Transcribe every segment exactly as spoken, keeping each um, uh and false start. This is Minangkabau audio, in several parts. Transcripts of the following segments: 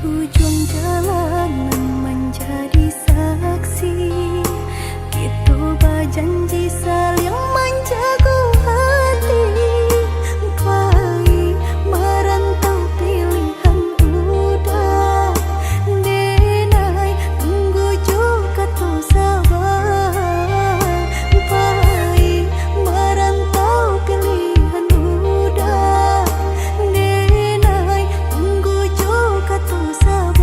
Ujuang jalan nan manjadi saksi, kito bajanji saliang manjago hati. Pai marantau pilihan uda, denai tunggu jo kato saba. Pai marantau pilihan uda, denai tunggu jo kato saba.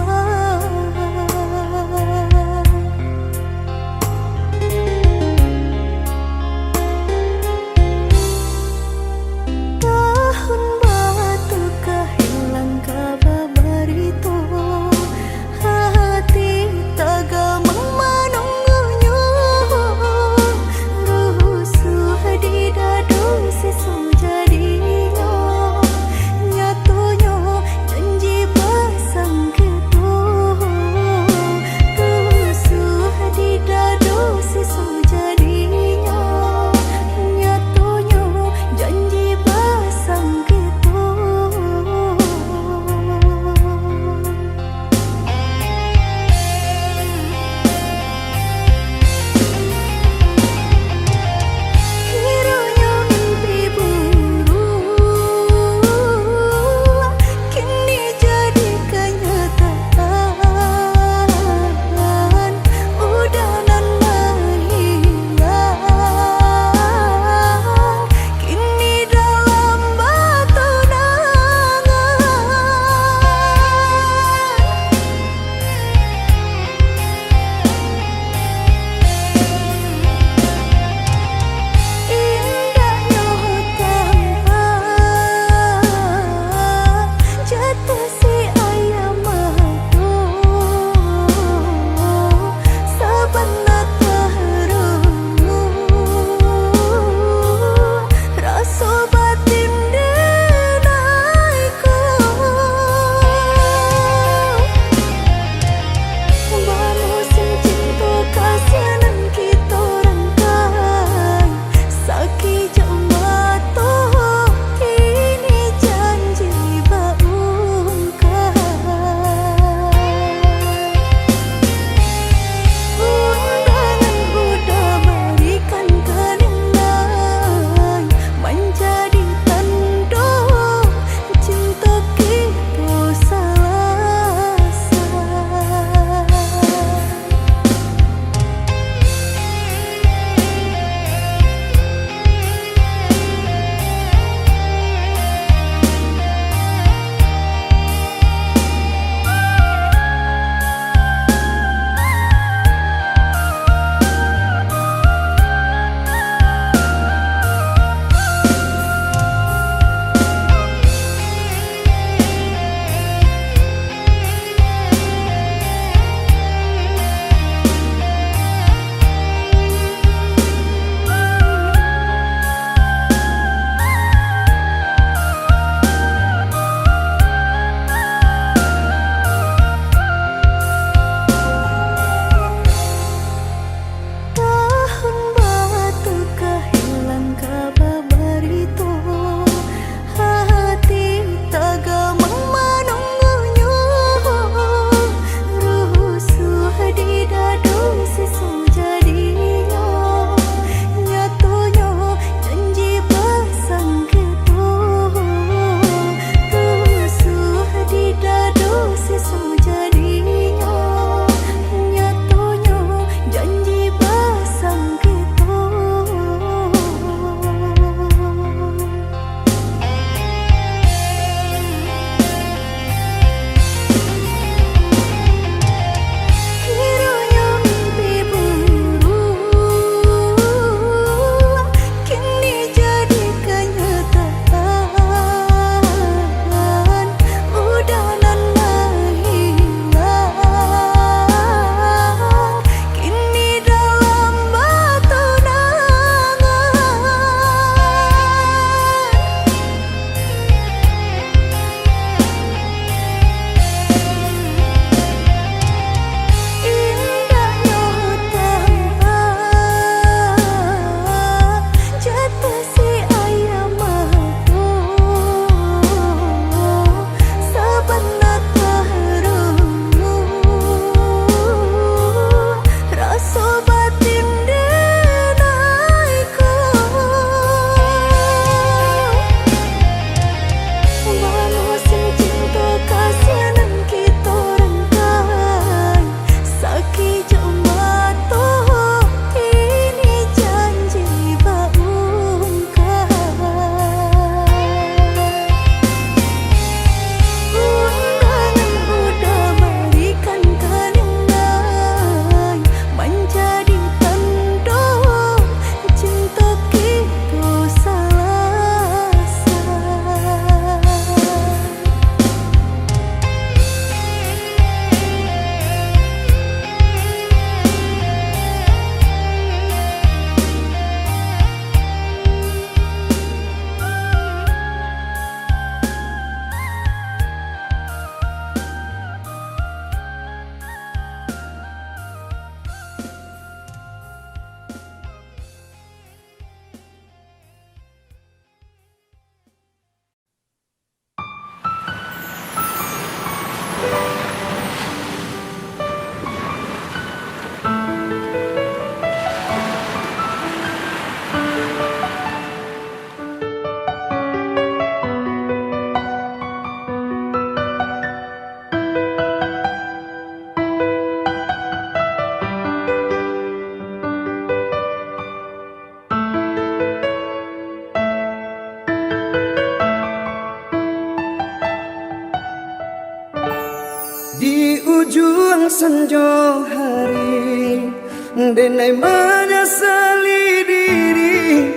Di ujuang sanjo hari, denai manyasali diri,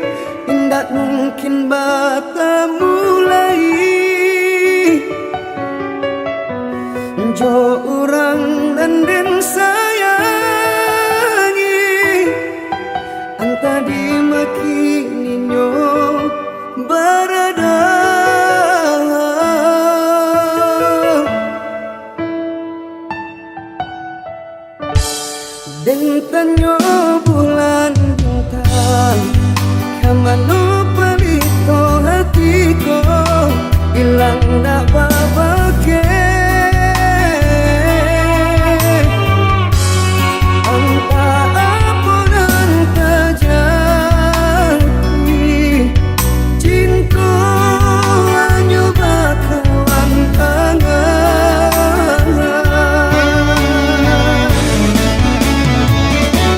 indak mungkin batamu lai jo urang nan den sayangi, antah di ma kininyo barada. Den tanyo bulan bintang, ka mano palito hati ko, ilang dak babakeh. Antah apo nan tajadi, cinto hanyo bakawan angan.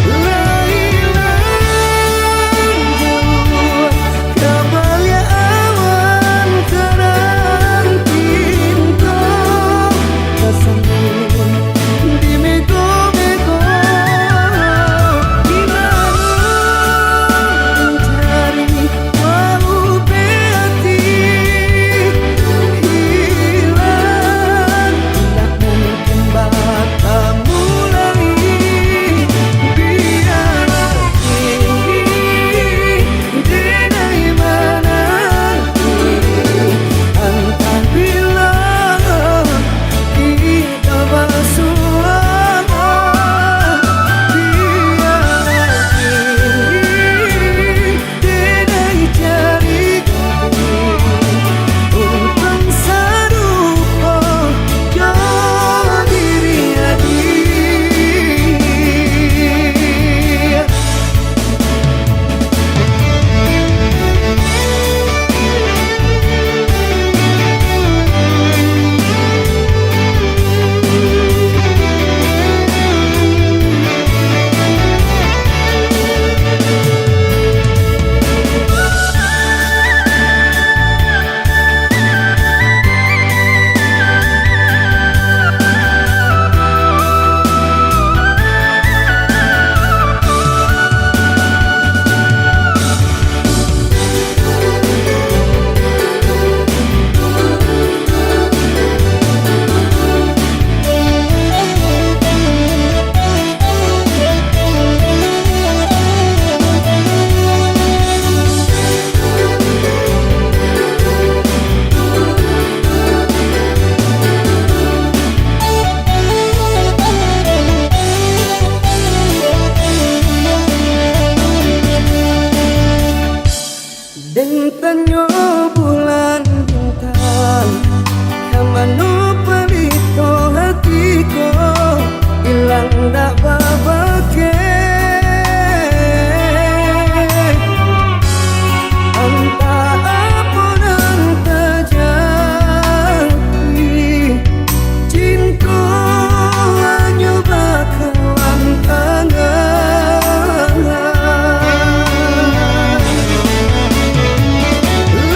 Lai lanjut ka baliak awan, tarang pintu ka sambung di mego-mego. Di mano mancari Walau be ati hilang, indak mungkin batamu lai. Biar ati denai mananti, antah bilo kita basuo. Biar ati denai cari untuang sarupo jo diri ati. Den tanyo bulan bintang, ka mano palito hati ko, ilang dak babakeh. Antah apo nan tajadi, cinto hanyo bakawan angan.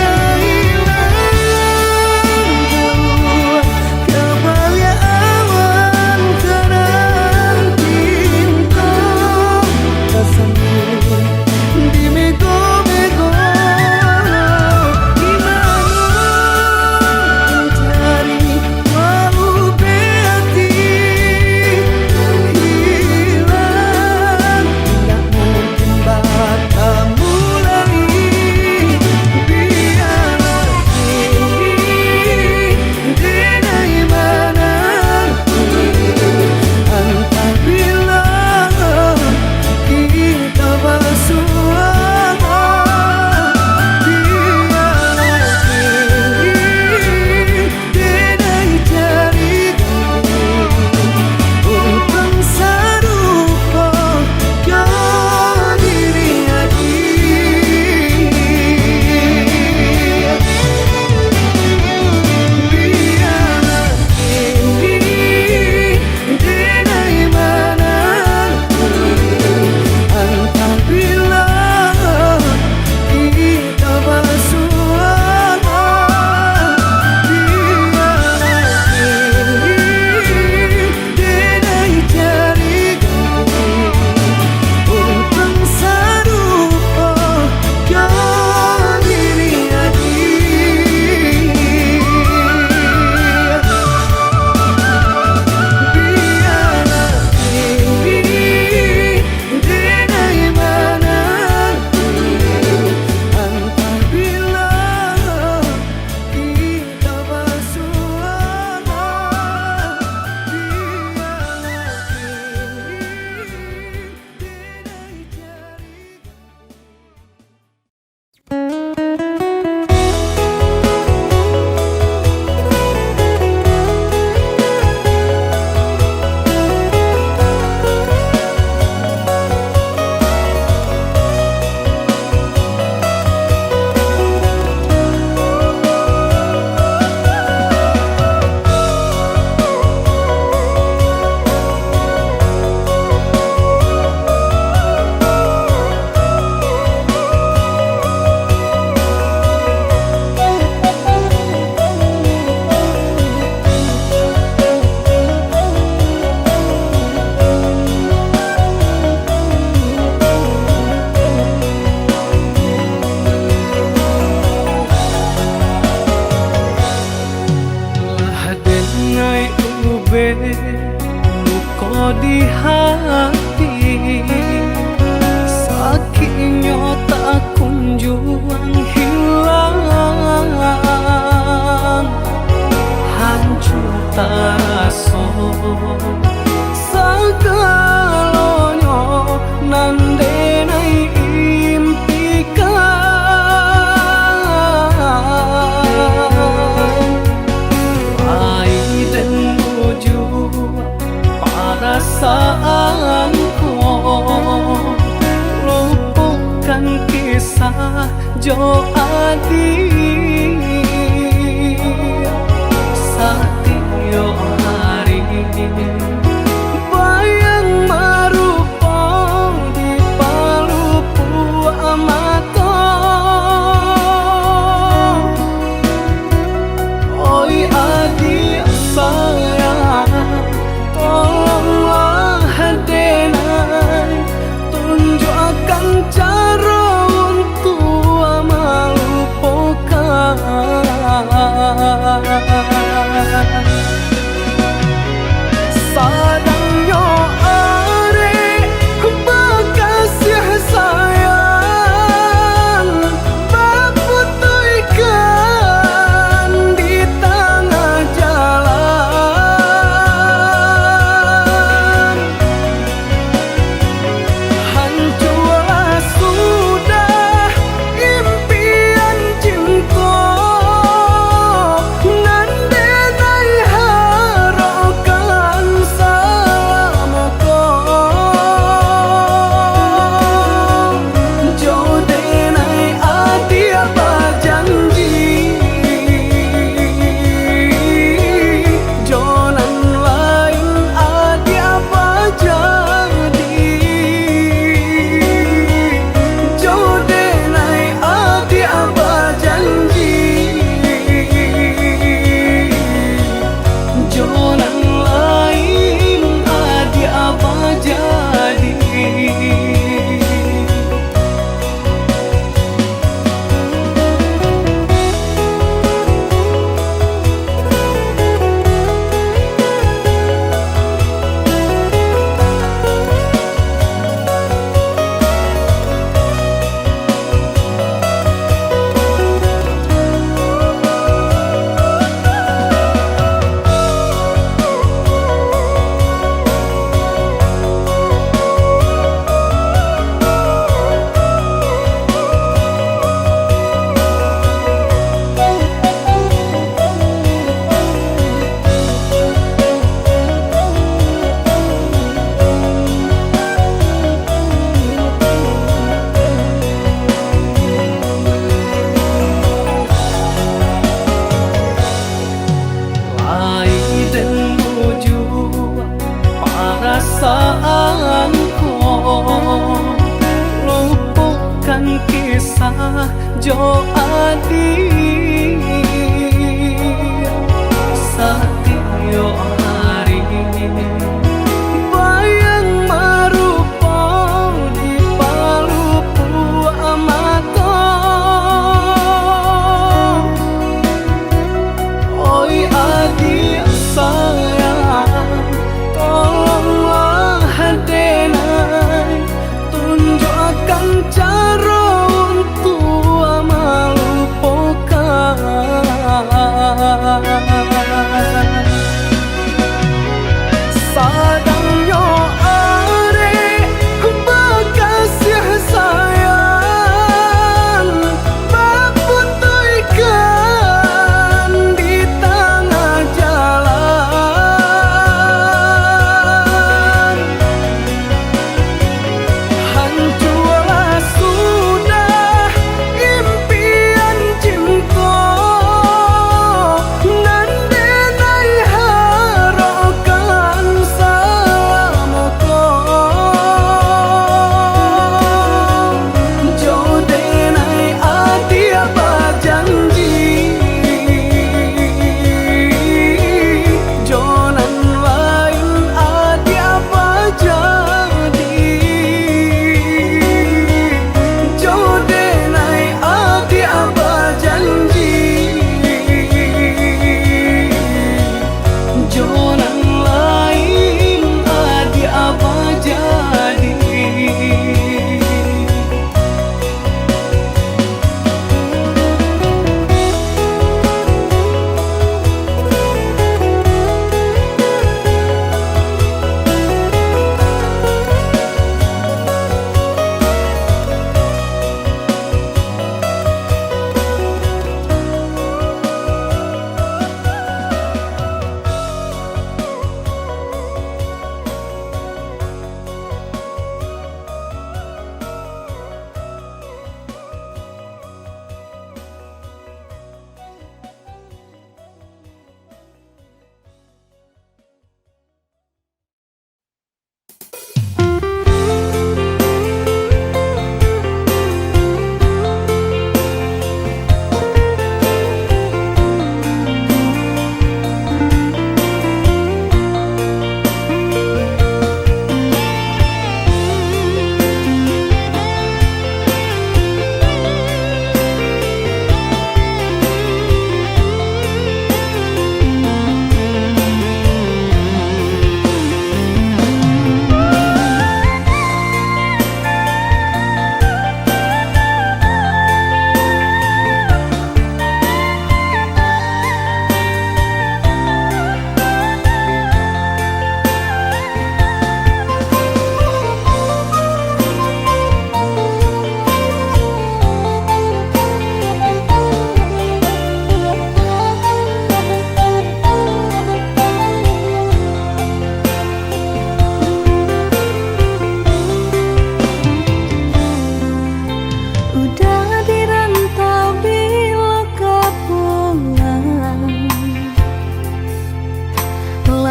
Lai lanjut ka baliak awan, tarang Ubek luko di hati, sakiknyo tak kunjuang hilang, hancua taraso sagalonyo nan denai impikan. Lai den bujuak parasaan ko, lupokan kisah jo adiak. Satiok hari bayang marupo di palupuak mato. Oi adiak sayang, tolonglah denai tunjuakkan caro untuak malupokan. Sadangnyo arek bakasiah sayang, baputuihkan di tangah jalan. Hancualah sudah impian cinto nan denai harokan salamo ko. Jo denai adiak bajanji, jo nan lain adiak bajadi. Jo denai adiak bajanji, jo nan lain adiak bajadi. Lai den bujuak parasaan ko, lupokan kisah jo adiak. Satiok hari bayang marupo di palupuak mato. Oi adiak sayang, tolonglah denai tunjuakkan caro untuak malupo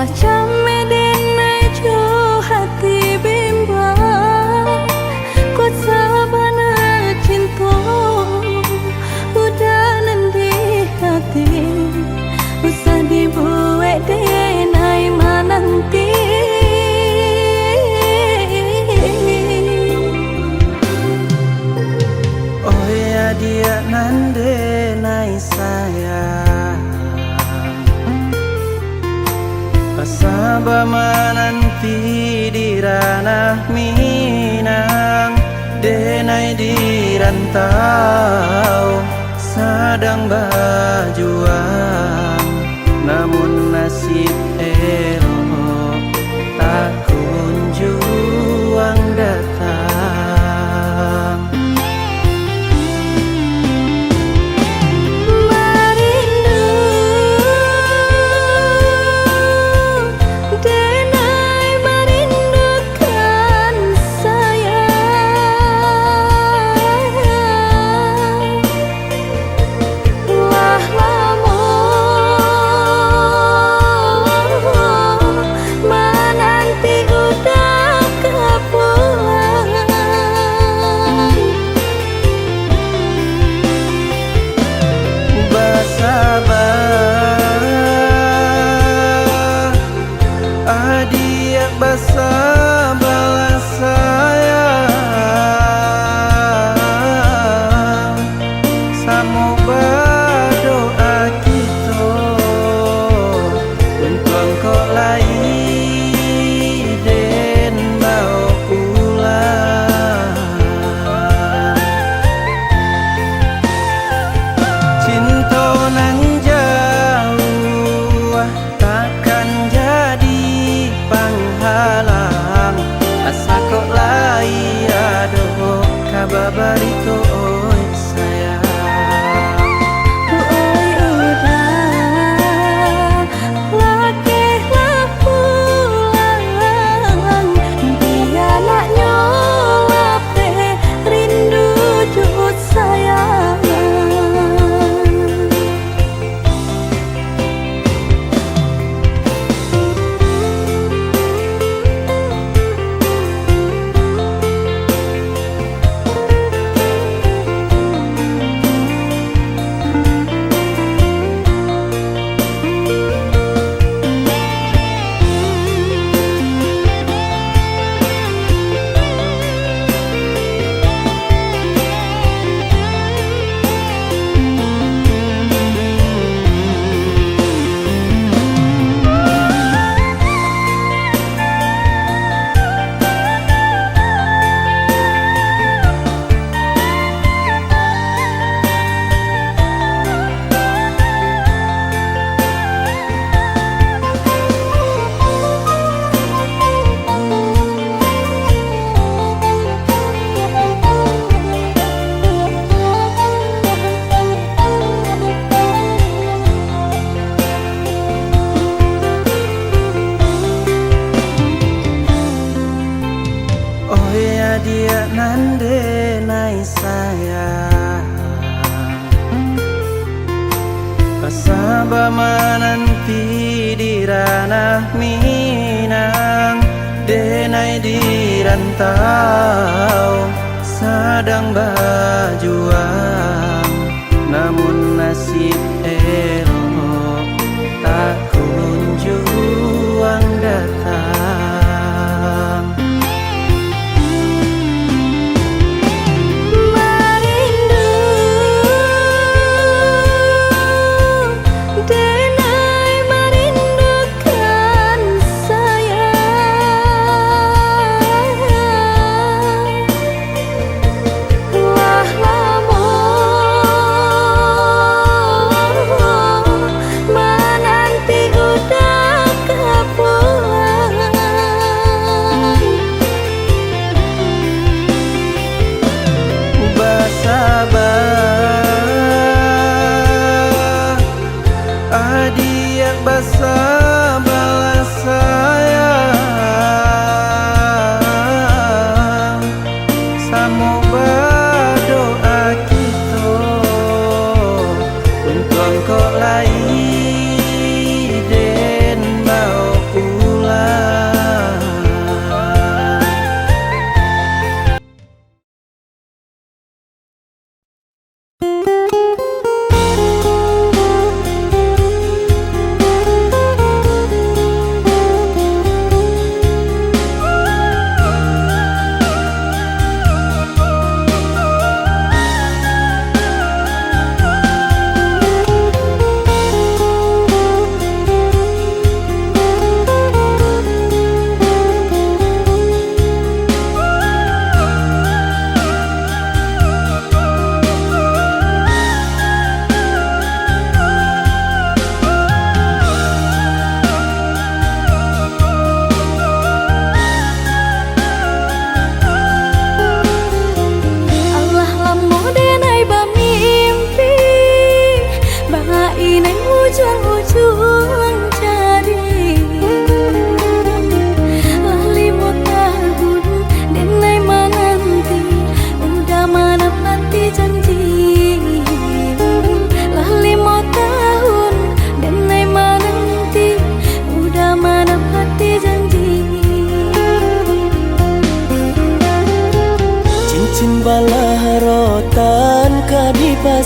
Cameh denai jo hati bimbang, kok sabana cinto udah nan di hati, usah dibuek denai mananti. Oi adiak nan denai sayang, asa bamananti di ranah Minang, denai di rantau sadang bajuang, namun nasib elok tak kunjuang datang. Marindu, denai marindukan sayang. Lah lamo mananti udah ka pulang. Basabar, adiak, basabarlah sayang. Samo badoa kito, untuang kok lai den bao pulang. Cinto nan jauah takkan jadi panghalang, asa kok lai ado ka babarito, oi sayang. Oi udah, lakehlah pulang, bianaknyo lapeh rindu jo sayang. Oi adiak nan denai sayang, asa bamananti di ranah Minang, denai di rantau sadang bajuang, namun nasib elok tak kunjuang datang. Marindu, denai marindukan sayang. Lah lamo mananti udah ka pulang. Basabar, adiak, basabarlah sayang. Samo badoa kito, untuang kok lai den bao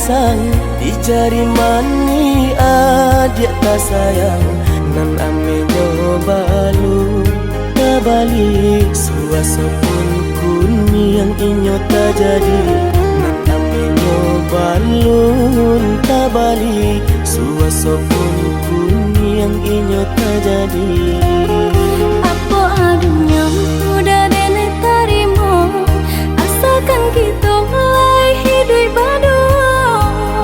Sang di jari manih adiak tasayang, nan ameh nyo balun tabalik. Suaso pun kuniang inyo tajadi, nan ameh nyo balun tabalik. Suaso pun kuniang inyo tajadi. Apo adonyo udah denai tarimo, asakan kito lai hiduik baduo.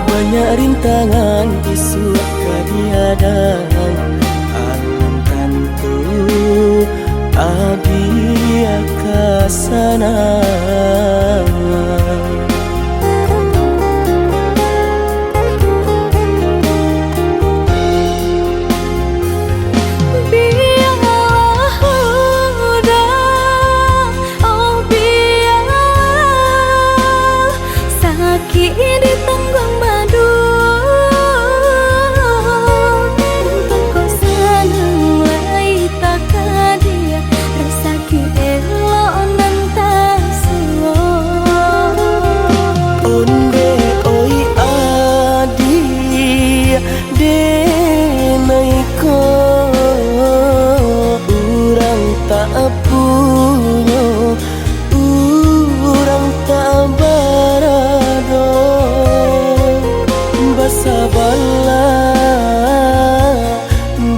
Banyak rintangan isuak ka dihadang, alun tantu adiak ka sanang. Bialah udah, oh bialah, sakik ditangguang baduo. Untuang kok sanang lai takadiak, rasaki elok nan tasuo. Ondeh oi adiak, denai ko urang tak punyo, urang tak barado. Basabalah,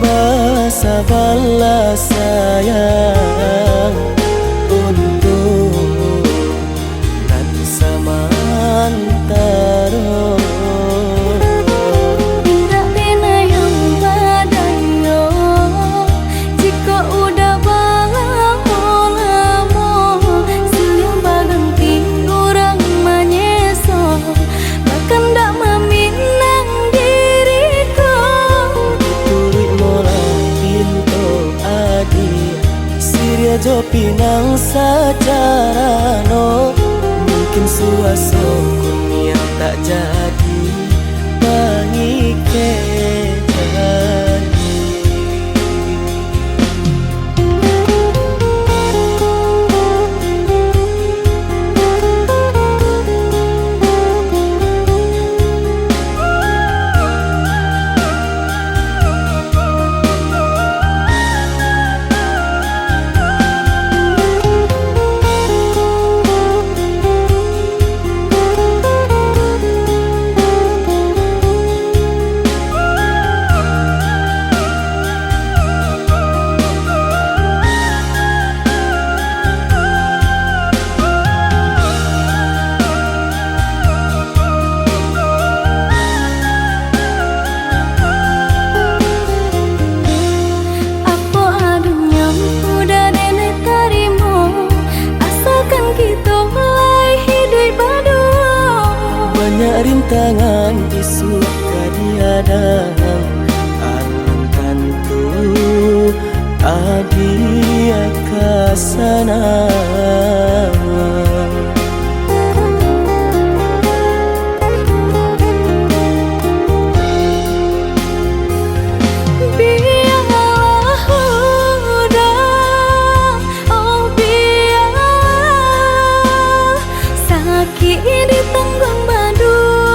basabalah sayang, untuak nan samantaro. Indak bana yang badayo, jikok udah balamo-lamo, sudah baganti urang manyeso, bakandak maminang diri ko. Turuik molah pinto adiak, siriah jo pinang sacarano. Mungkin suaso kuniang tak jadi pangikek janji. Apo adonyo udah denai tarimo, asakan kito lai hiduik baduo. Banyak rintangan isuak ka dihadang, alun tantu adiak ka sanang. Bialah udah, oh bialah, sakik ditangguang baduo.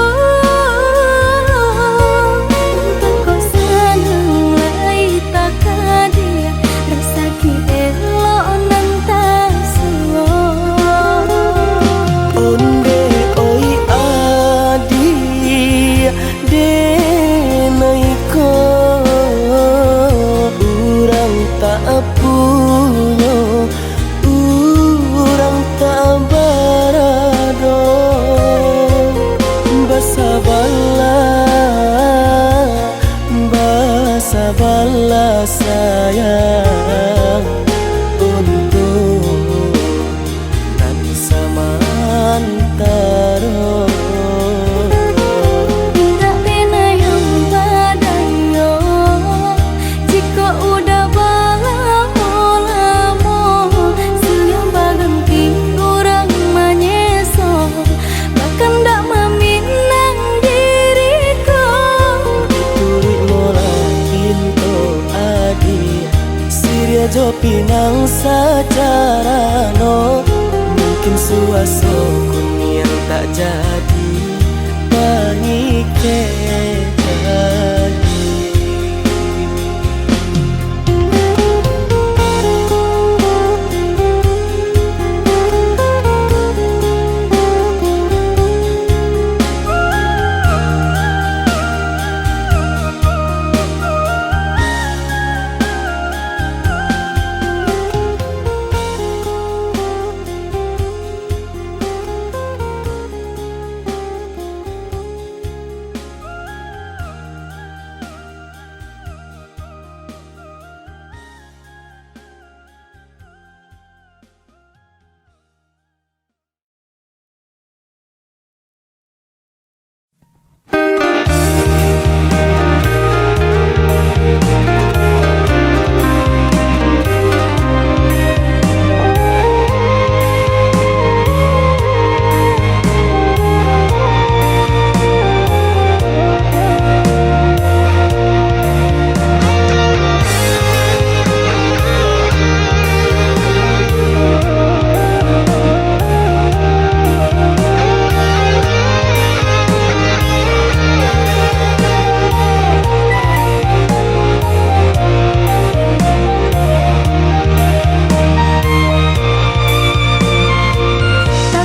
Untuang kok sanang lai takadiak, rasaki elok nan tasuo. Ondeh oi adiak, denai ko urang tak punyo, urang tak barado. Basabalah, basabalah sayang, untuak nan samantaro. Indak bana yang badayo, jikok udah balamo-lamo, sudah baganti urang manyeso, bakandak maminang diri ko. Turuik molah pinto adiak, siriah jo pinang sacarano. Mungkin suaso kuniang tak jadi Mangikek janji.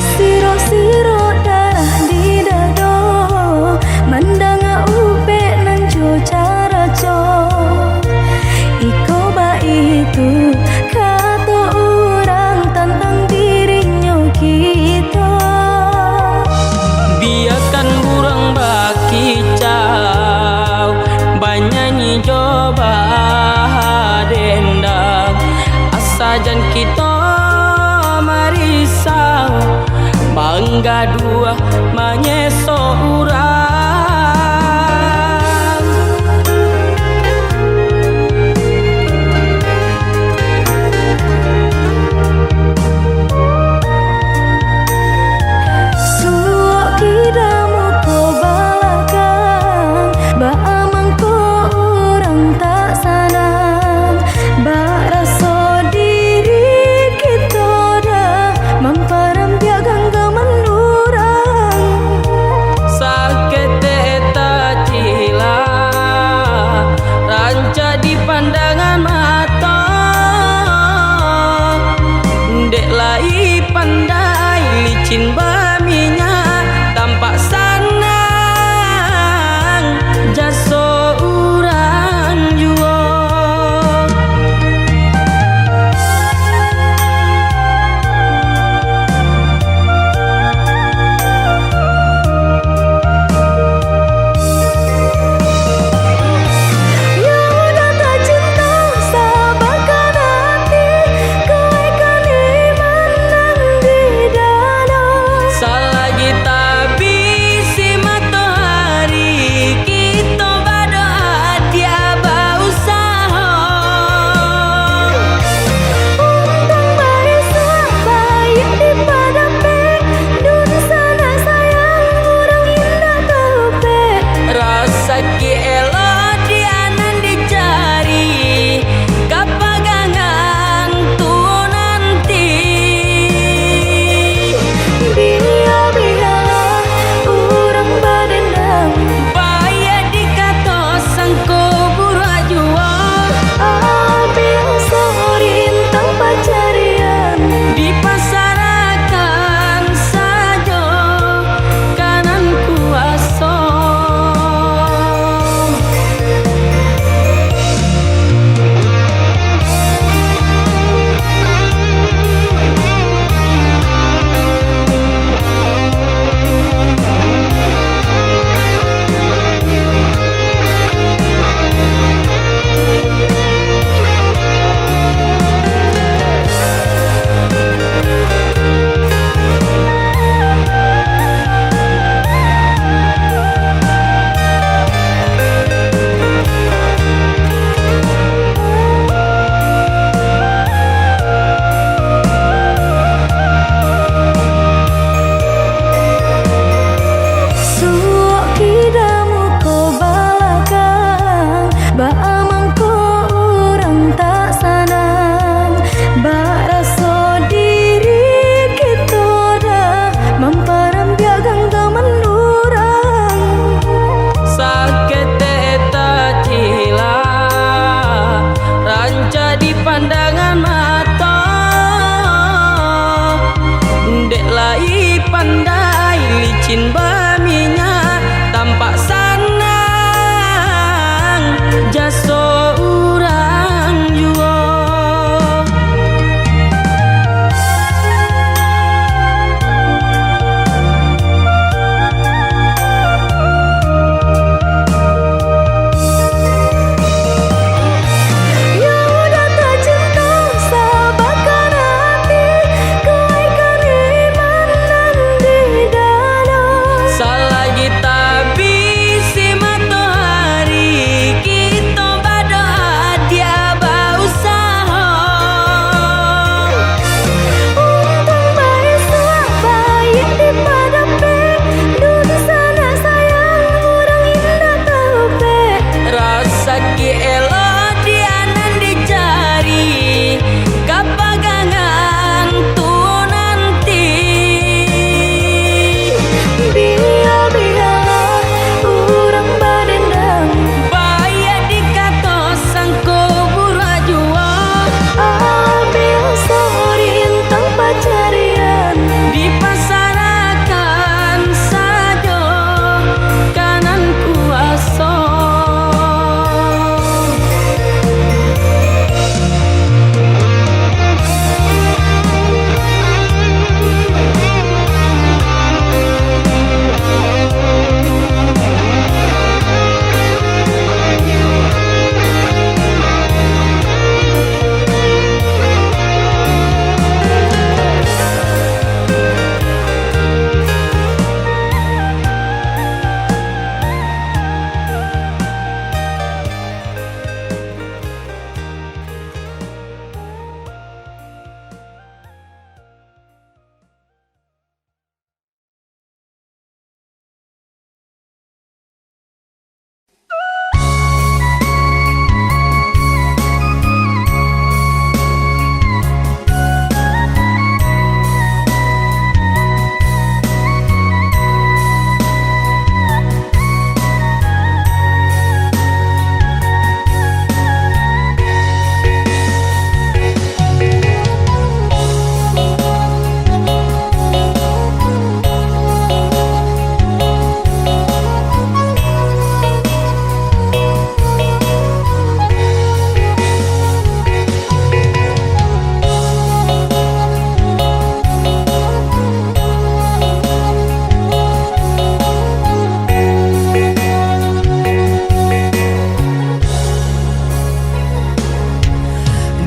Tasirok-sirok darah di dado, mandanga upek nan jo caraco. Iko baitu kato urang tantang dirinyo kito. Biakan burang bakicau, banyanyi jo badendang, asa jan kito marisau, manggaduah, manyesok urang. Suok kida muko balakang, baa mangko urang tak sanang, baraso diri kito dah mamparambiak ganggaman urang. Sa-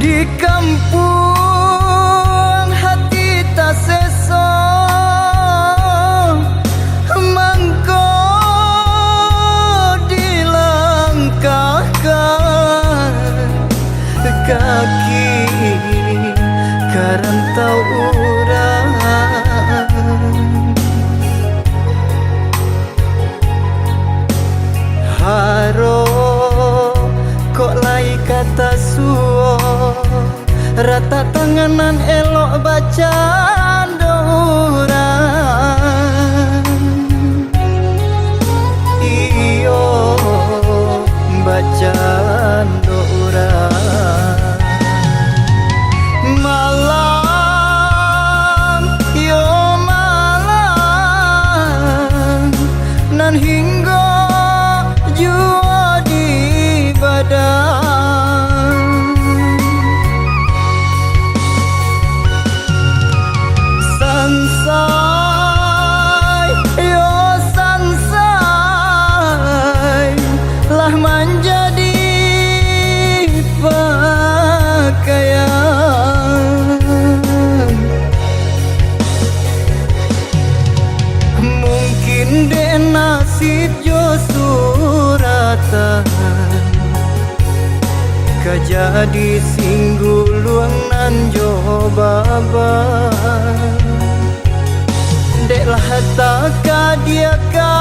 Di kampuang hati taseso, mangko dilangkahkan kaki ka rantau urang. Haro kok lai ka tasuo, ratak tangan nan elok bacando urang. Iyo, bacando urang. Malam, iyo malam, nan hinggo juo di badan. Sansai, yo sansai, lah manjadi pakaian. Mungkin dek nasib jo suratan, ka jadi singguluang nan jo baban. Dek lah takadiak ka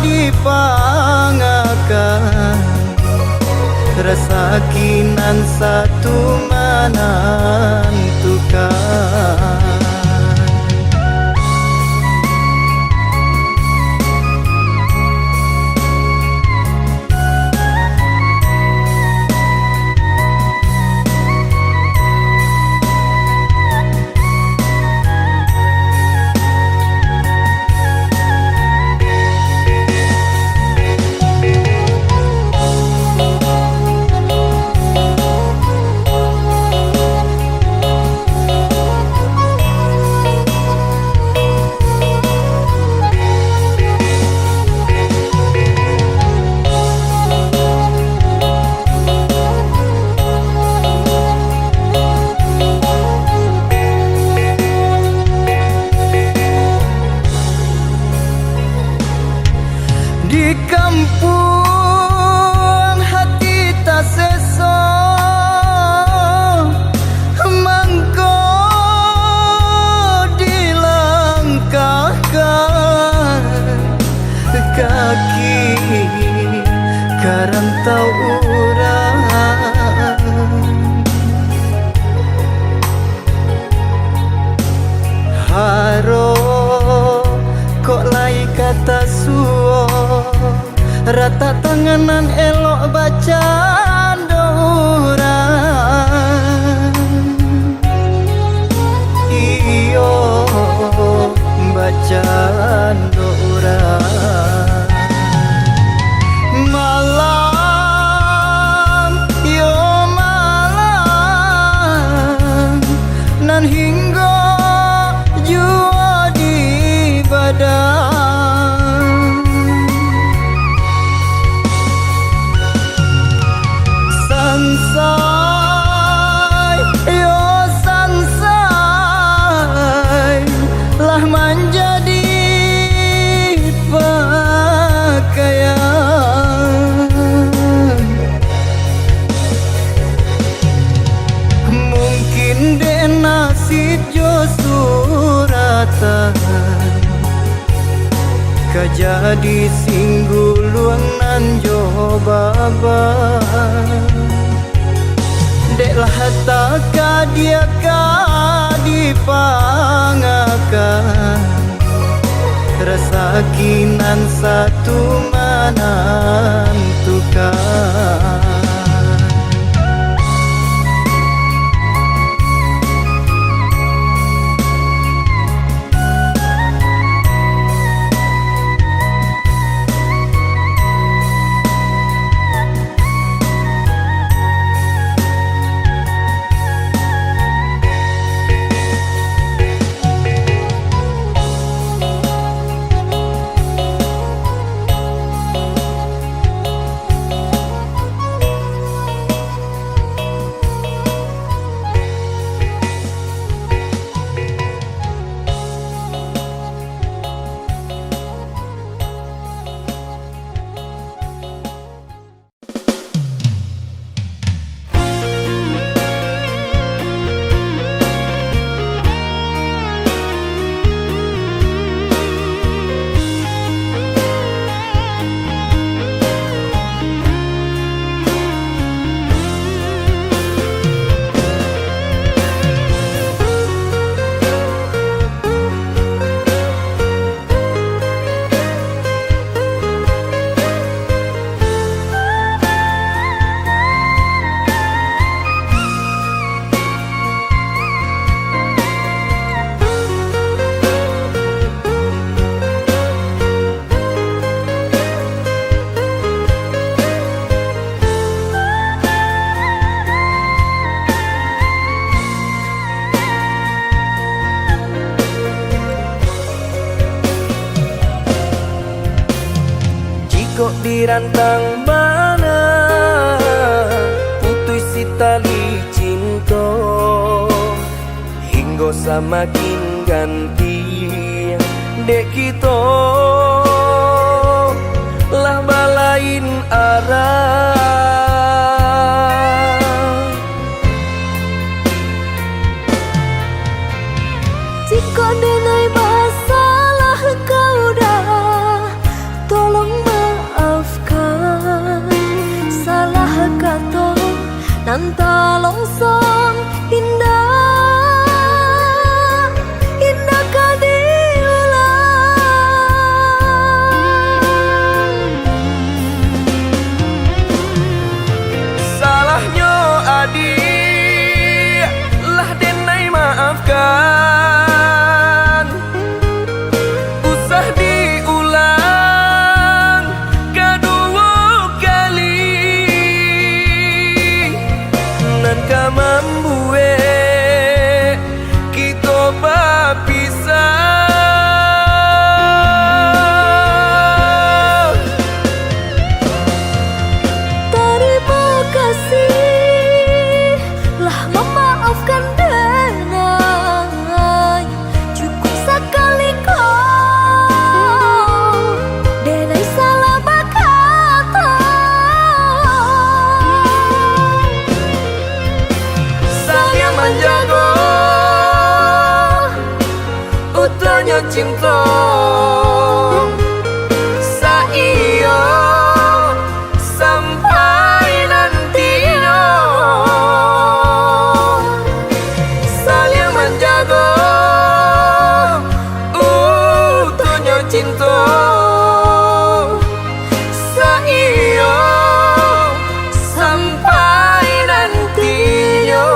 dipangakan, rasaki nan satu manantukan. Di kampuang hati taseso, mangko dilangkahkan kaki ka rantau urang. Haro kok lai ka tasuo, ratak tangan nan elok bacando urang. Iyo, bacando urang. Malam, iyo malam, nan hinggo juo di badan. Sansai, yo sansai, lah manjadi pakaian. Mungkin dek nasib jo suratan, ka jadi singguluang nan jo baban. Dek lah takadiak ka dipangakan, rasaki nan satu manantukan. Rantang bana putuih si tali cinto, hinggo samakin ganti dek kito lah balain arah. Jikok denai basalah ka uda, tolong maafkan. Salah kato nan talonsong indak, indak ka diulang. Salahnyo adik lah denai maafkan. Usah diulang kaduo kali, nan ka mambuek kito bapisah. Tarimo kasih lah mamaafkan denai. Cukuik sakali ko, denai salah bakato. Saliang manjago utuhnyo cinto, saiyo sampai nantinyo. Saliang manjago utuhnyo cinto, saiyo sampai nantinyo.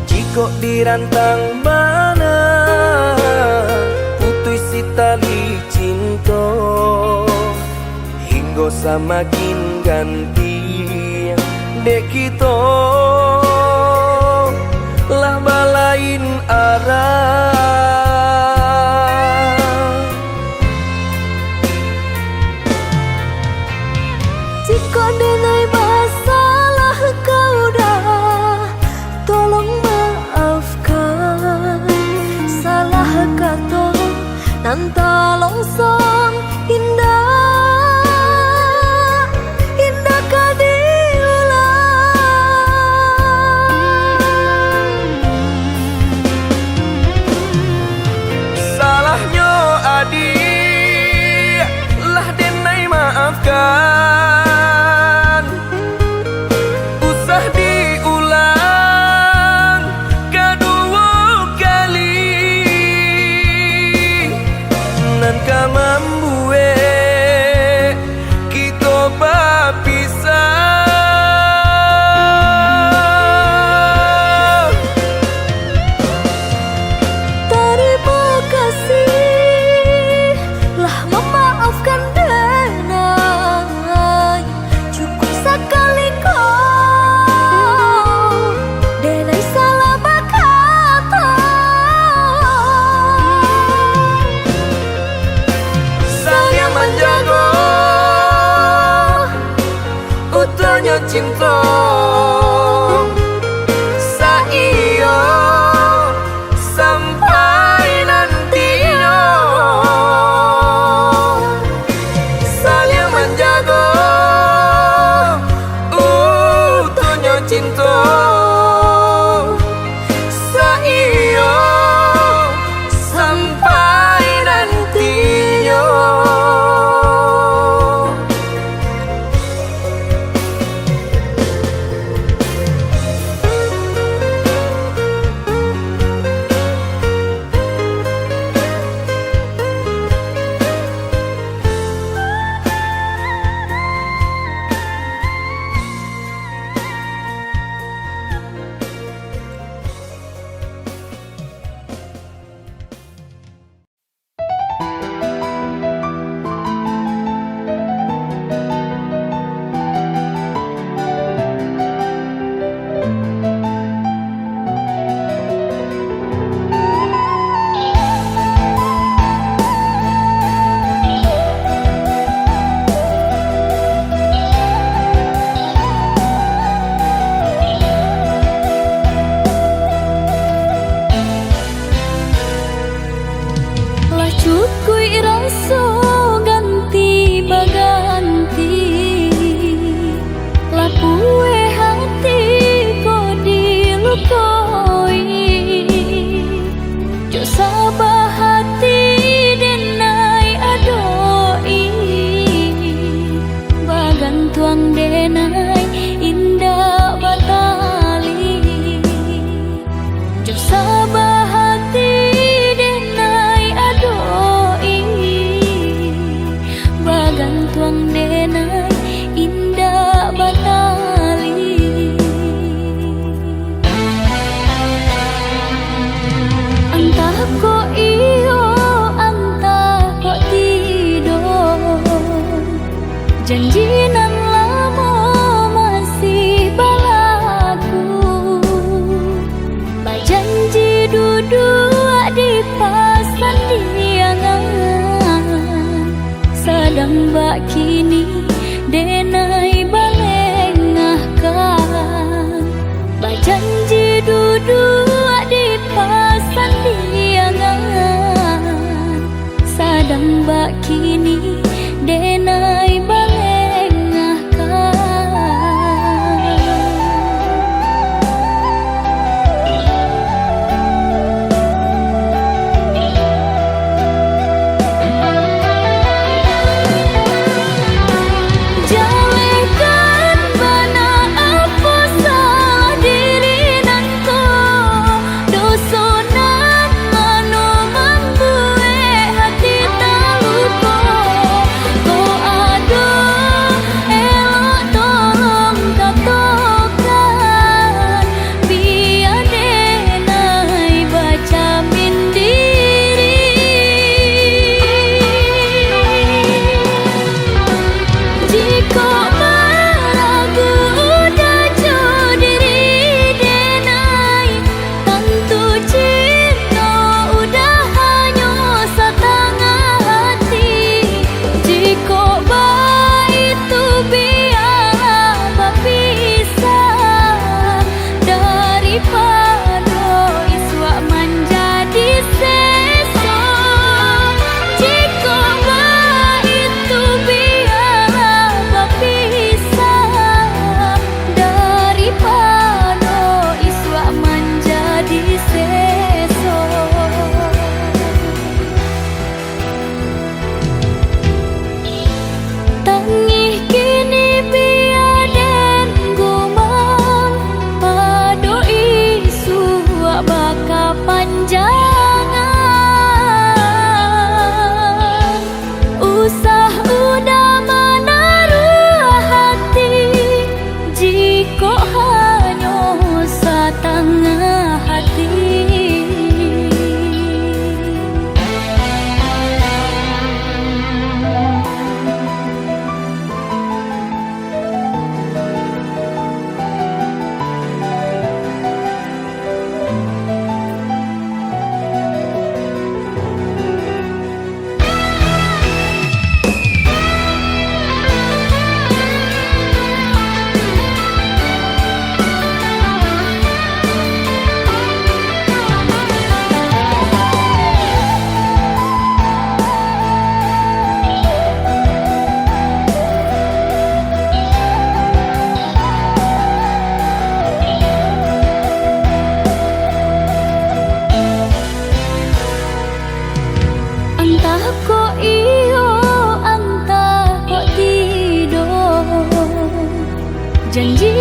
Jikok dirantang bana putuih si tali cinto, hinggo samakin ganti dek kito lah balain arah. Jikok denai basalah ka uda, tolong maafkan. Salah kato nan talonsong indak, indak ka diulang. Salahnyo adik lah denai maafkan. Usah diulang kaduo kali, nan ka mambuek kito bapisah. Tarimo kasih lah mamaafkan denai. Cukuik sakali ko, denai salah bakato. Saliang manjago utuhnyo cinto, saiyo sampai nantinyo.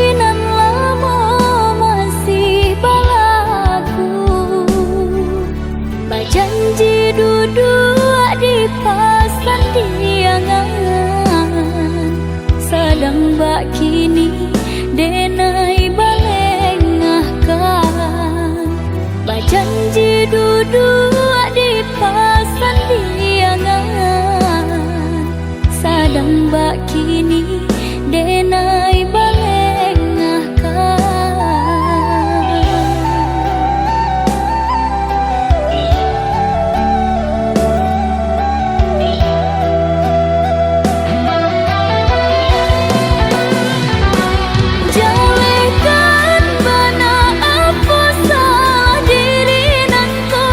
Nan lamo masih balaku, bajanji duduak di pasandiangan, sadang bak kini denai balengahkan, bajanji duduak di pasandiangan, sadang bak kini denai balengahkan. Jalehkan bana apo salah diri nangko,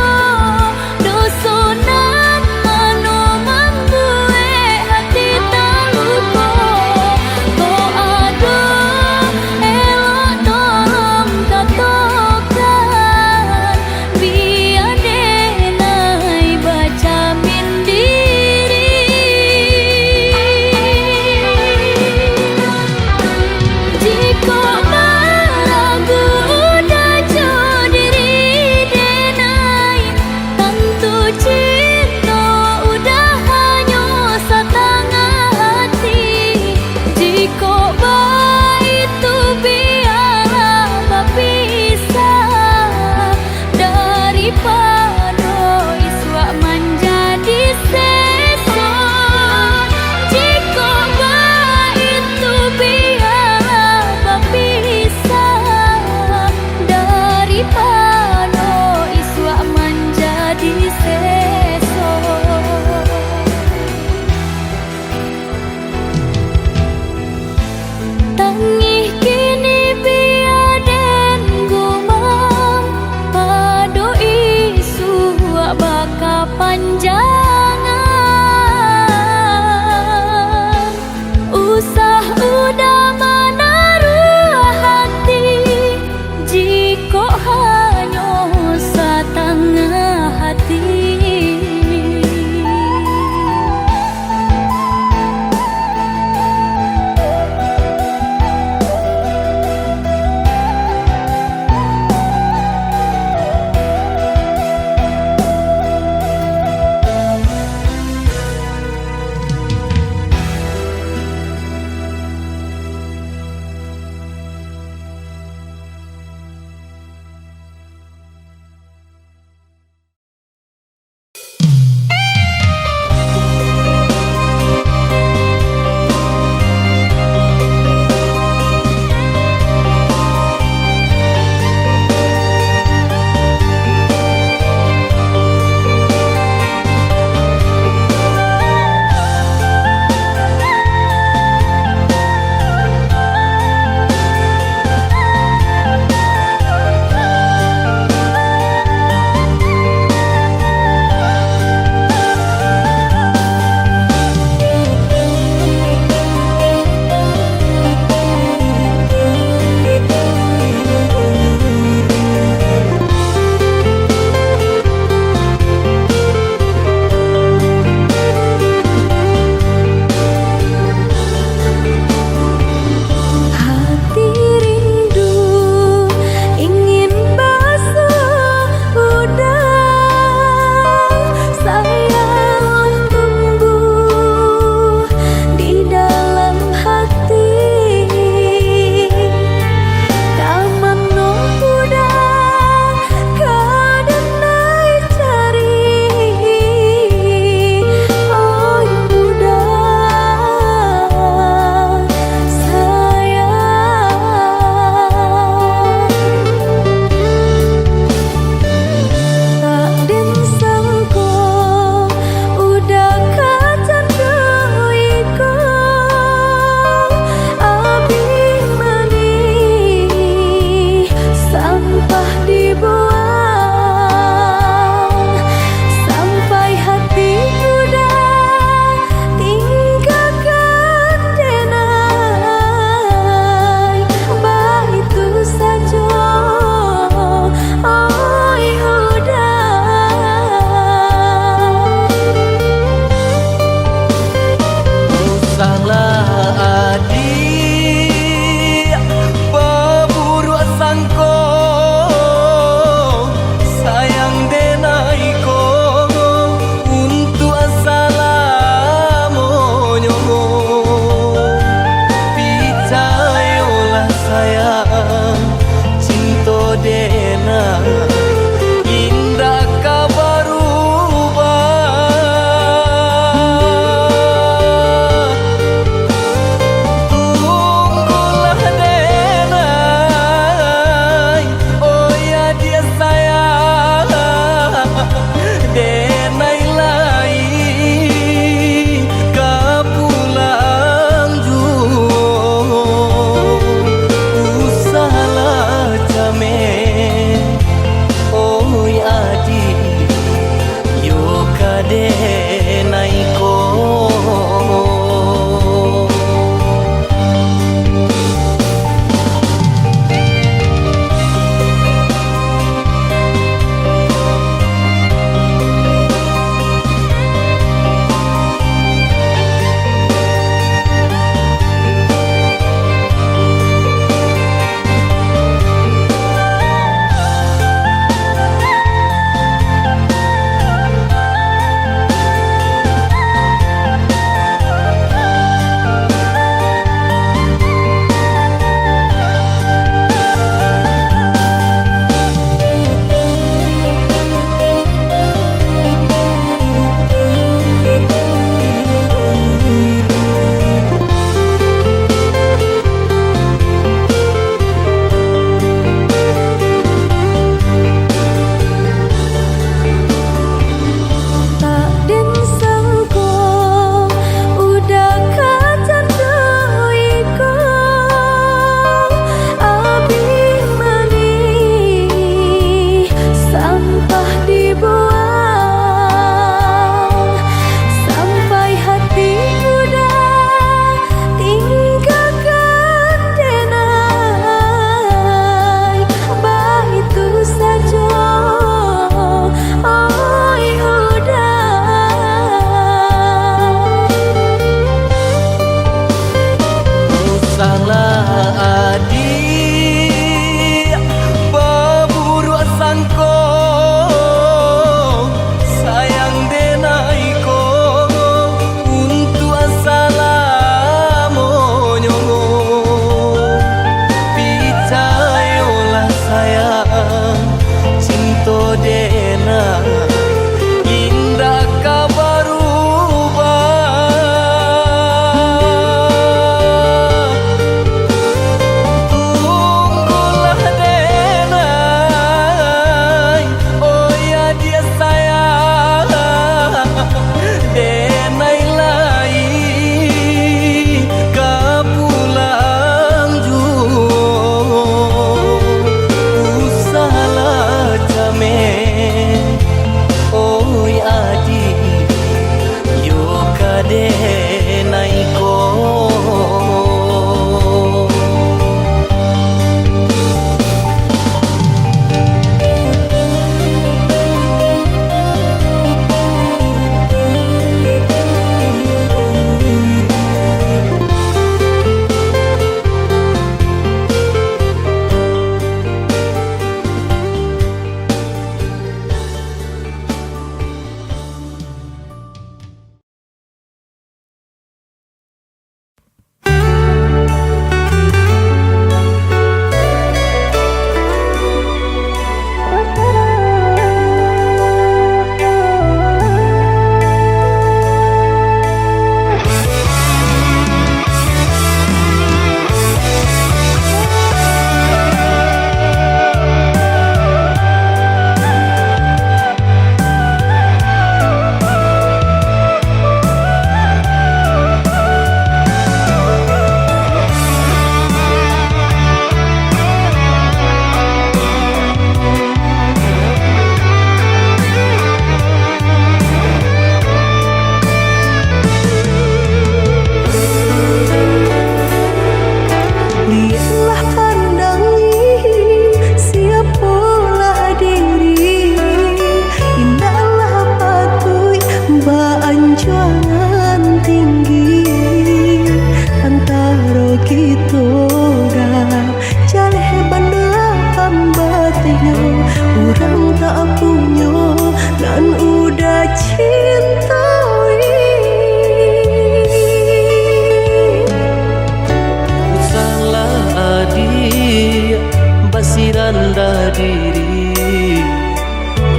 diri,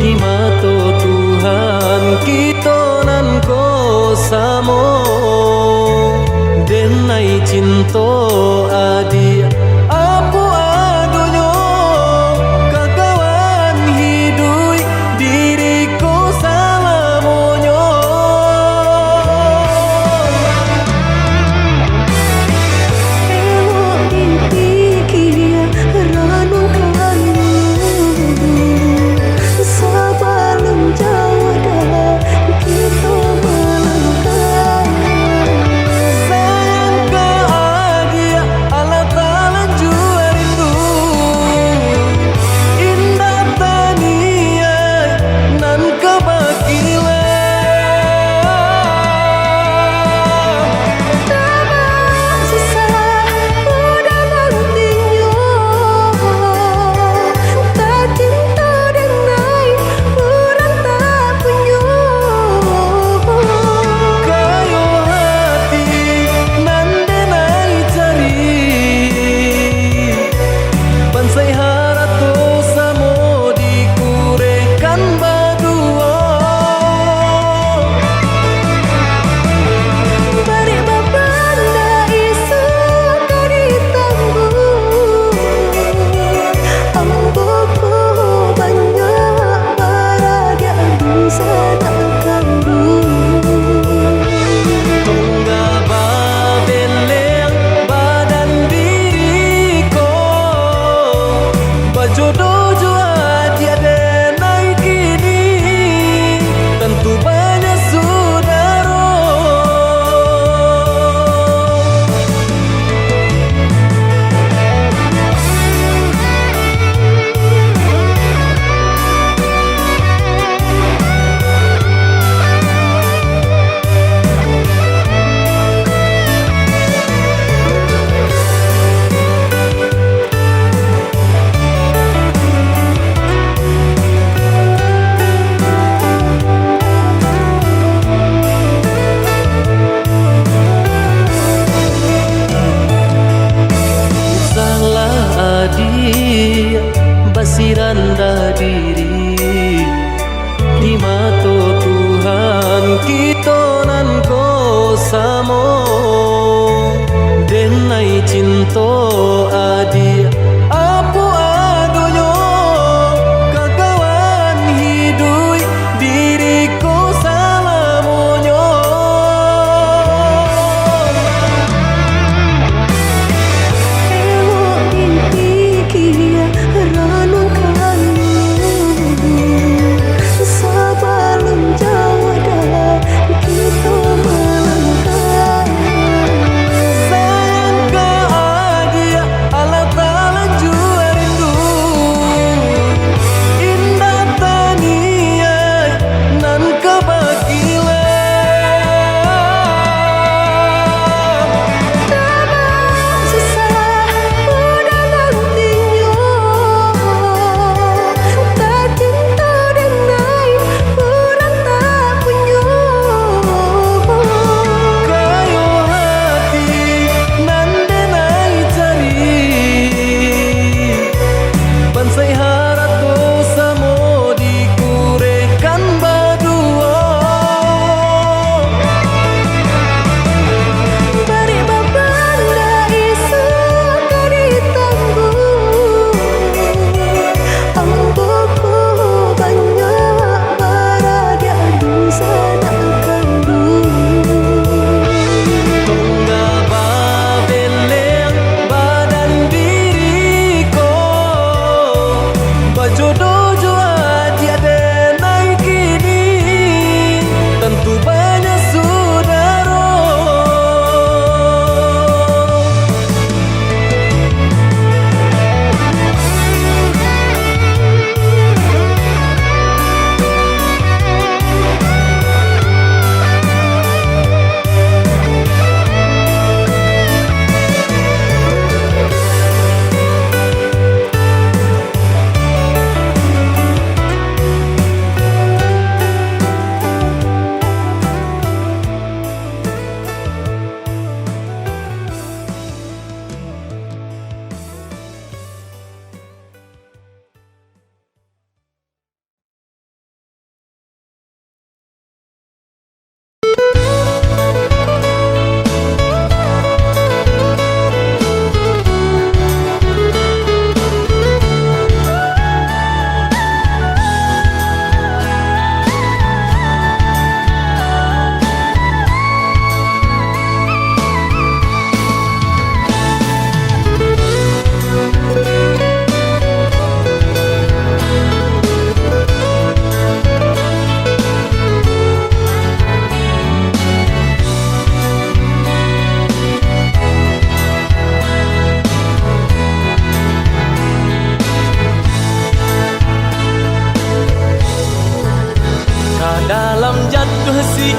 di mato Tuhan kito nan ko samo. Denai cinto adiak, apo adonyo, kakawan hiduik diri ko salamonyo. Elok dipikia, ranungkanlah, sabalun jauah dalam kito malangkah. Sayang ka adiak, alah talanjua rindu, indak taniaik nan ka bakilau. Tabang susah udah nantinyo, tacinto denai urang tak punyo. Kayo hati nan denai cari, bansaik harato samo dikurehkan baduo. Barek babanda isuak ka ditangguang, ambo ko banyak baradiak dunsanak kanduang. Tonggak babeleng badan diri ko, bajodoh jo adiak denai kini, tantu banyak sudaro. Salah adiak basirandah diri, di mato Tuhan kito nan ko samo. Denai cinto adiak, apo adonyo, kakawan hiduik diri ko salamonyo. Elok dipikia, ranungkanlah, sabalun jauah dalam kito malangkah. Sayang ka adiak,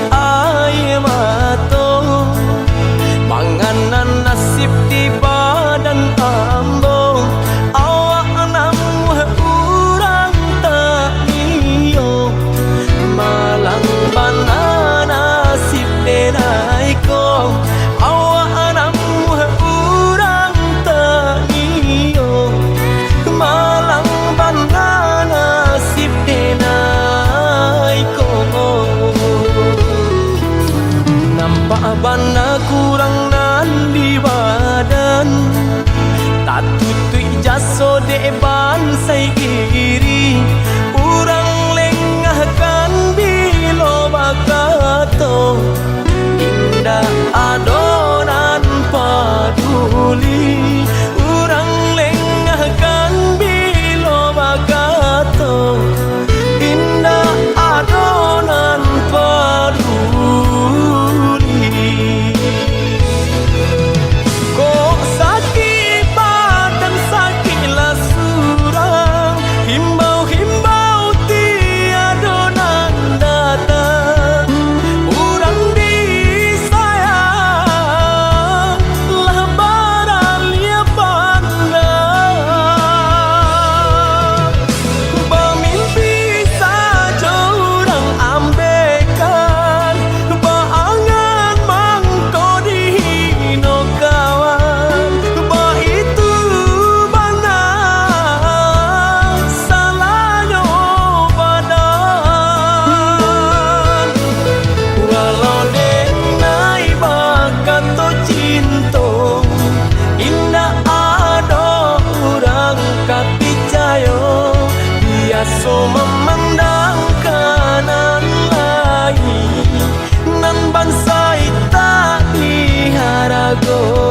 aia mato, manganang nasib di badan ambo. Awak namuah urang taniyo, malang bana nasib denai ko. Awak namuah urang taniyo, malang bana nasib denai ko. Nampak bana kurang nan di badan, tatutuik jaso dek bansai iri. Urang lengahkan bilo bakato, indak ado nan paduli. Urang lengahkan bilo bakato, indak ado nan paduli. Kok sakik badan, sakik lah surang, himbau-himbau tiado nan datang. Urang disayang lah baraliah pandang. Bamimpi sajo urang ambekan, baangan mangko dihino kawan. Baitu bana salahnyo badan. Walau denai bakato cinto, indak ado urang ka picayo. Biaso mamandang ka nan lain, nan bansai tak diharagoi.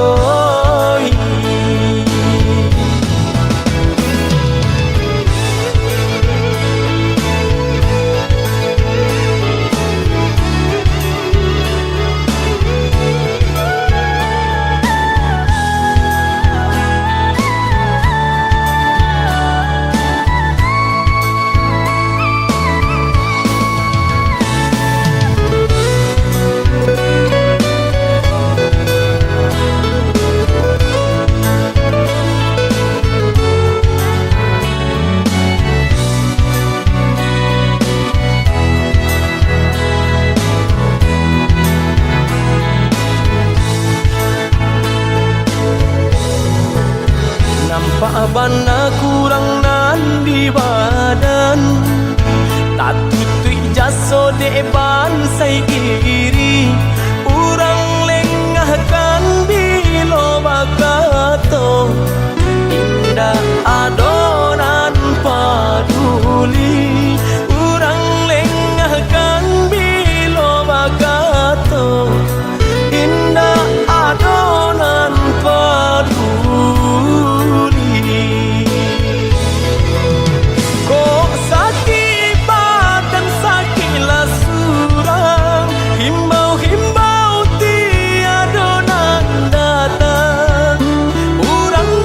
Nampak bana kurang nan di badan, tatutuik jaso dek bansai iri. Urang lengahkan bilo bakato, indak ado nan paduli. Urang lengahkan bilo bakato, indak ado nan paduli. Kok sakik badan, sakik lah surang, himbau-himbau tiado nan datang. Urang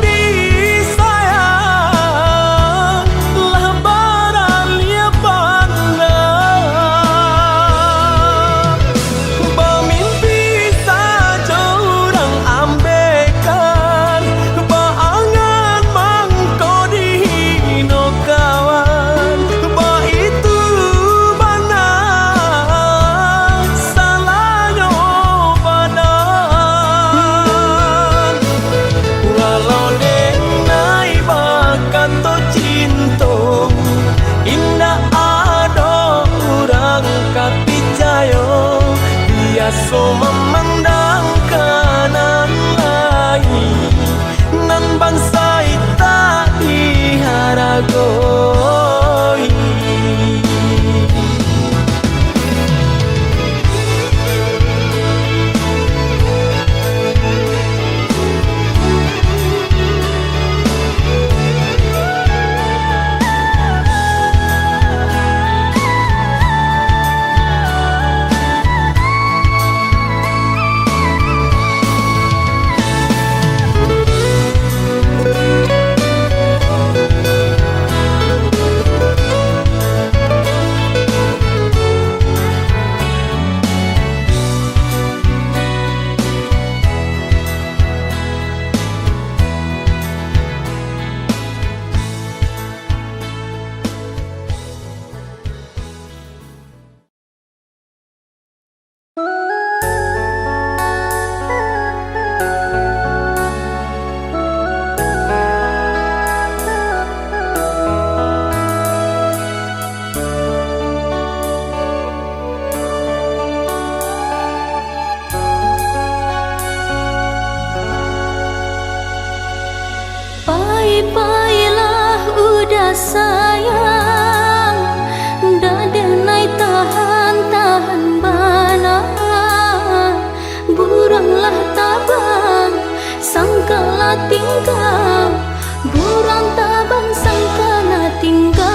tingga, buruang tabang sangkana tingga.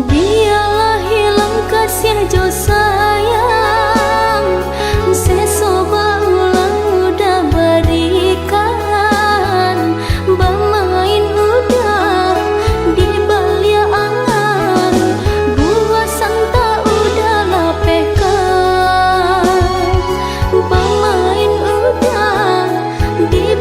Bialah hilang kasih jo sayang, seso baulang udah barikan, bamain udah di baliak angan, buah santak udah lapehkan, bamain udah di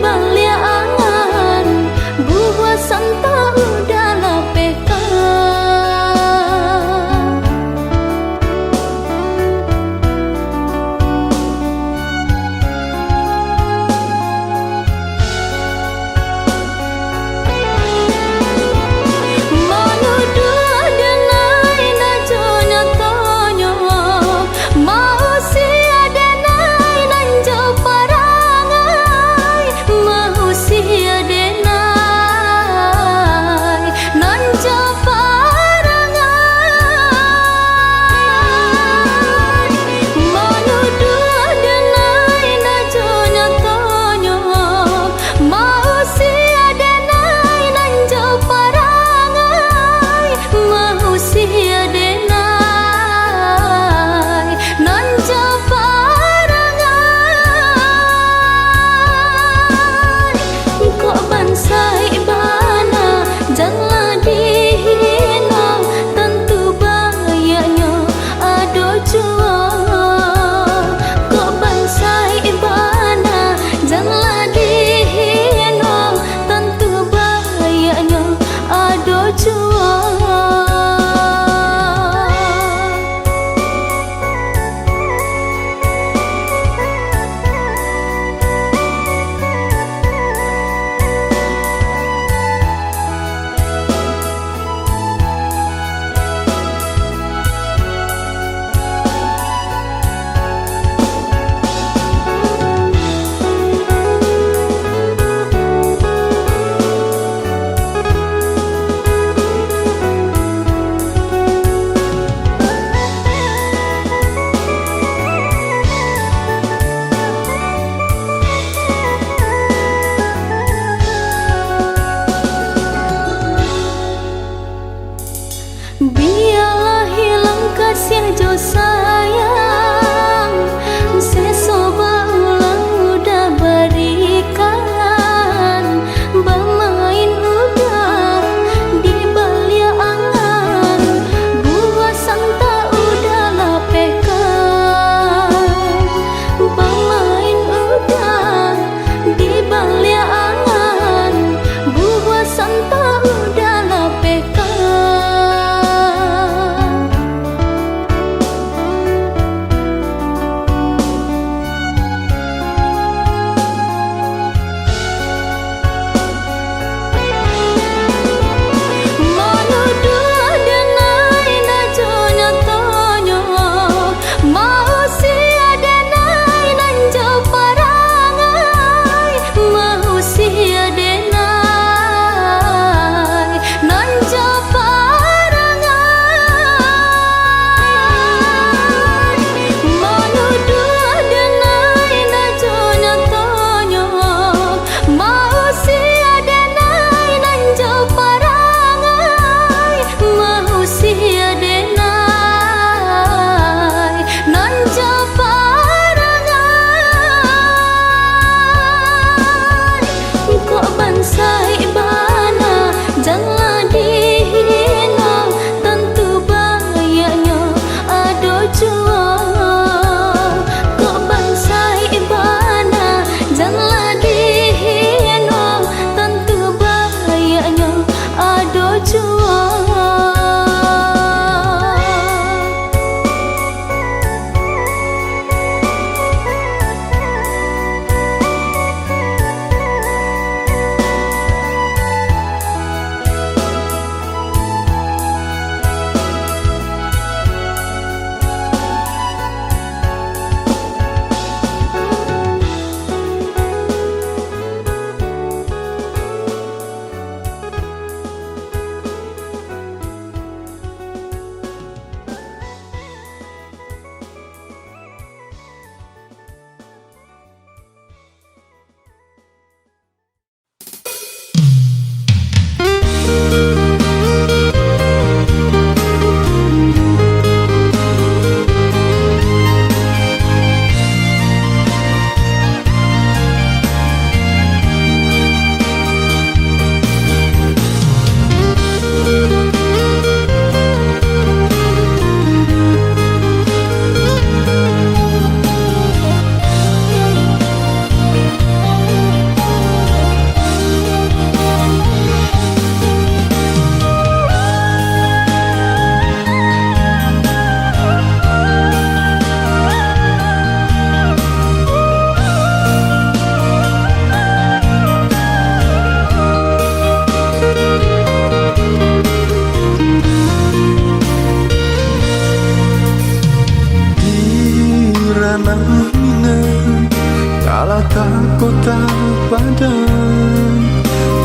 Padang,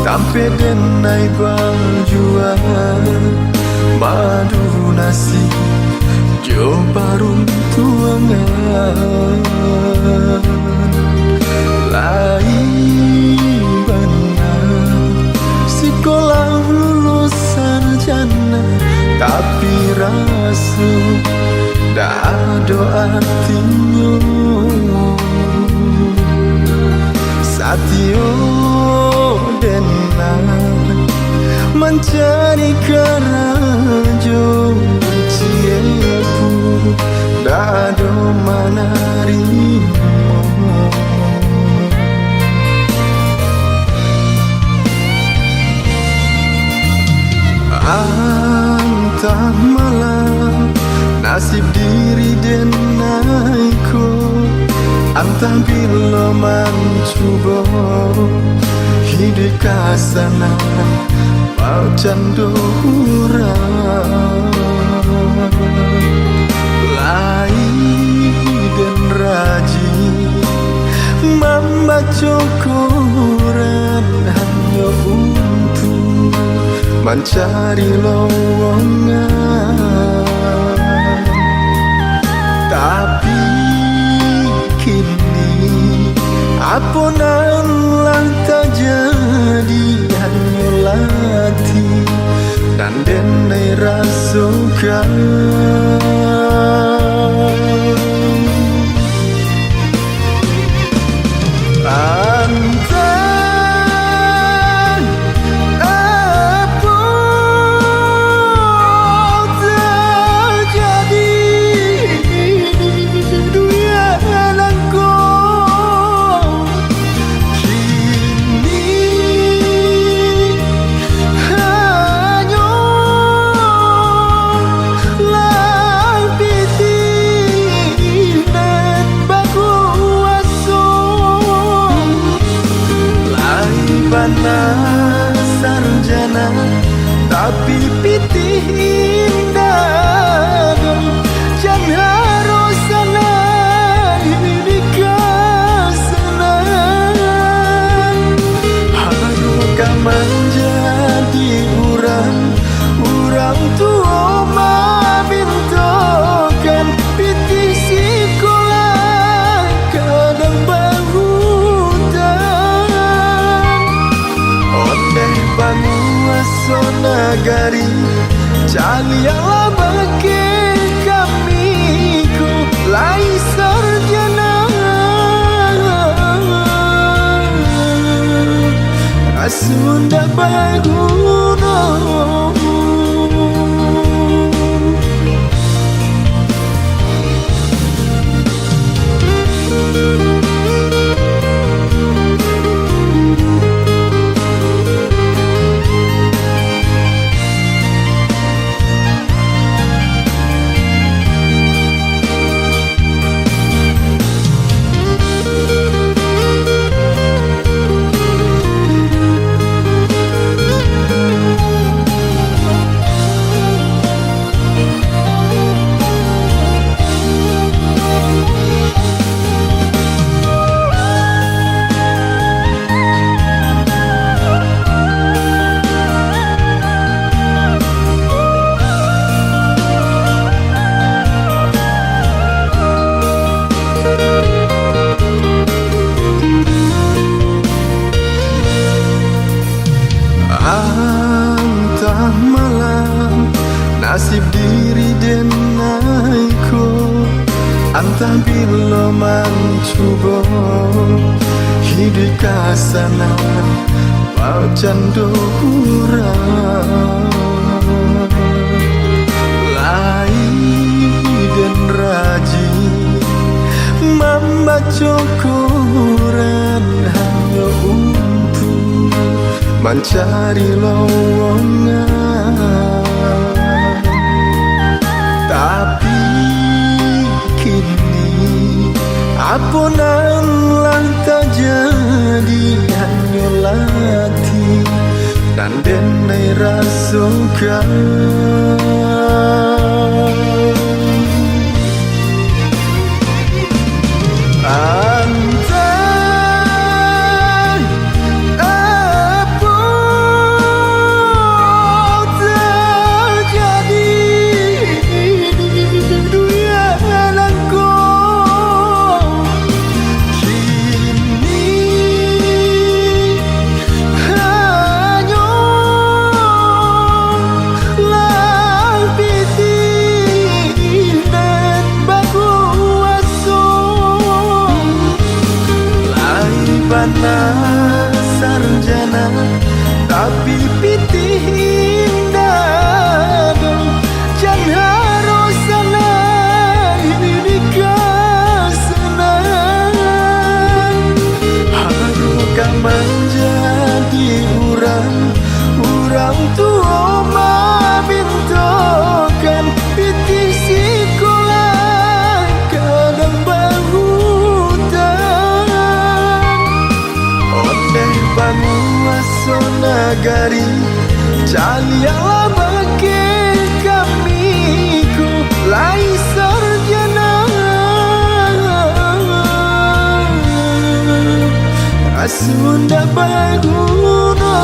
tampek den ai bajuang, madu nasi jo paruntuangan. Lai bana sikolah lulus sarjana, tapi raso dak ado artinyo. Satio den nan mancari karajo, ciek pun dak ado manarimo. Antah malah nasib diri den ai ko, antah bilo mancubo hiduik ka sanang, bak cando urang. Lai den rajin mambaco koran, hanyo untuak mancari lowongan. Tapi kini, apo nan lah tajadi, hanyo latih nan den ai rasokan. Antah apo tajadi, dunia nan ko kini hanyo lah pitih nan bakuaso. Lai bana sarjana, tapi pitih indak doh. Jan harus sanang di ka sanang, harus ka manjadi urang. Urang tuo mamintokan, pitih sikolah kadang bahutang. Ondeh panguaso nagari, caliaklah bakeh kami ko lai sarjana, raso ndak baguno. Antah malah nasib diri den ai ko, antah bilo mancubo hiduik ka sanang, bak cando urang. Lai den rajin mambaco koran hanyo untuak mancari lowongan. Tapi kini, apo nan lah tajadi, hanyo latih nan den ai rasokan. Antah sarjana, tapi pitih indak doh. Jan harus sanang, ini ka sanang. Harus ka manjadi urang, urang tuo mamintokan, pitih sikolah kadang bahutang. Ondeh panguaso nagari, caliaklah bakeh kami ko, lai sarjana, asuh ndak baguno.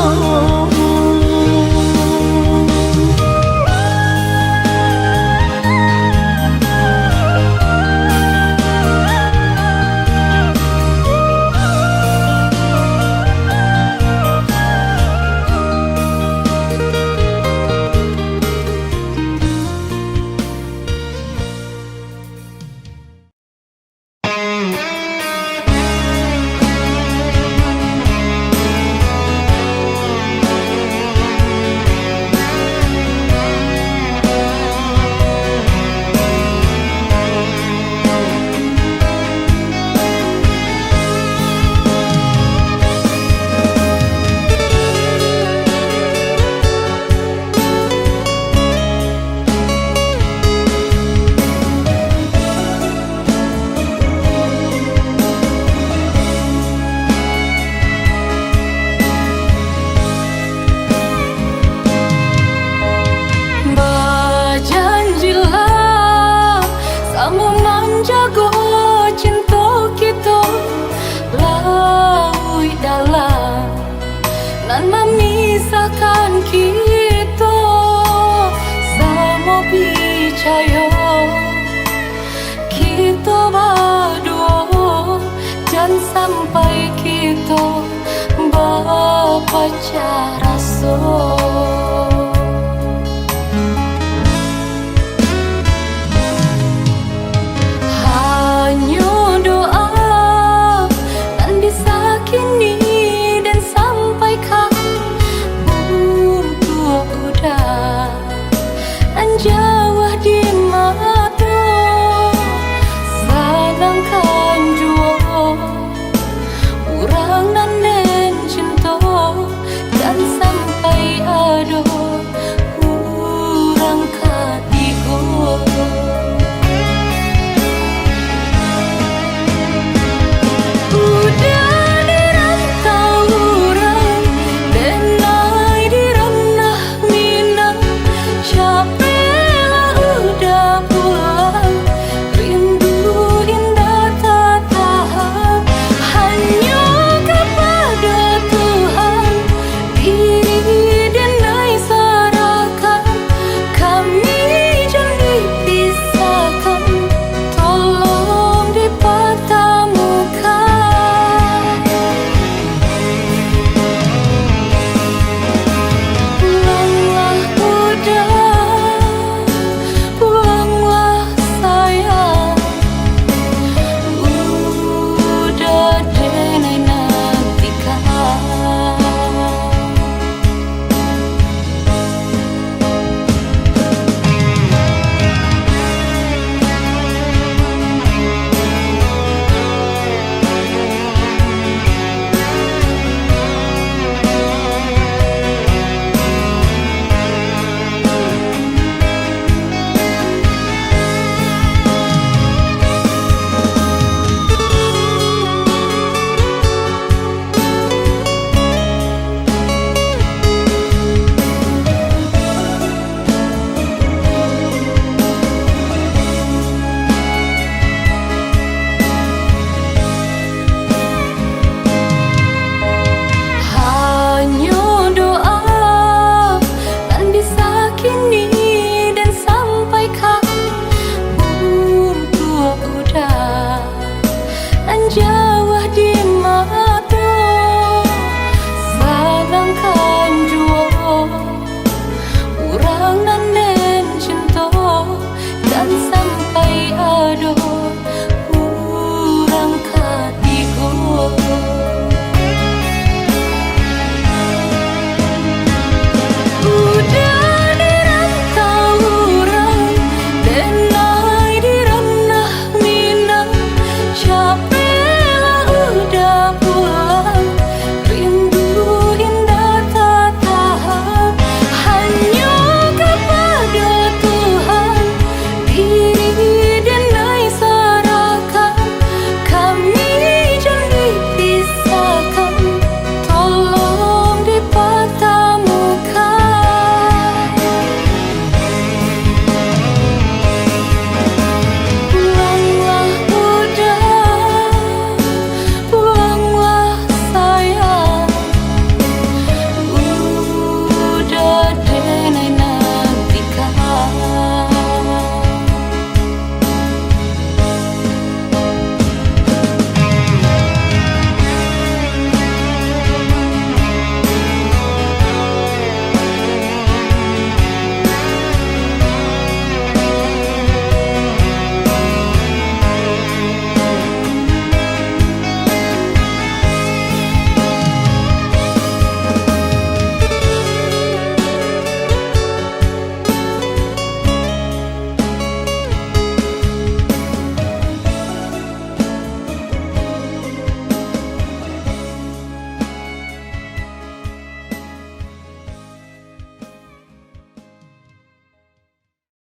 Bajanjilah samo manjago cinto kito, lauik dalam nan mamisahkan kito, samo picayo kito baduo, jan sampai kito bapacah raso. Hanyo doa nan bisa kini den sampaikan, untuak urang nan jauah di mato, sadangkan juo urang nan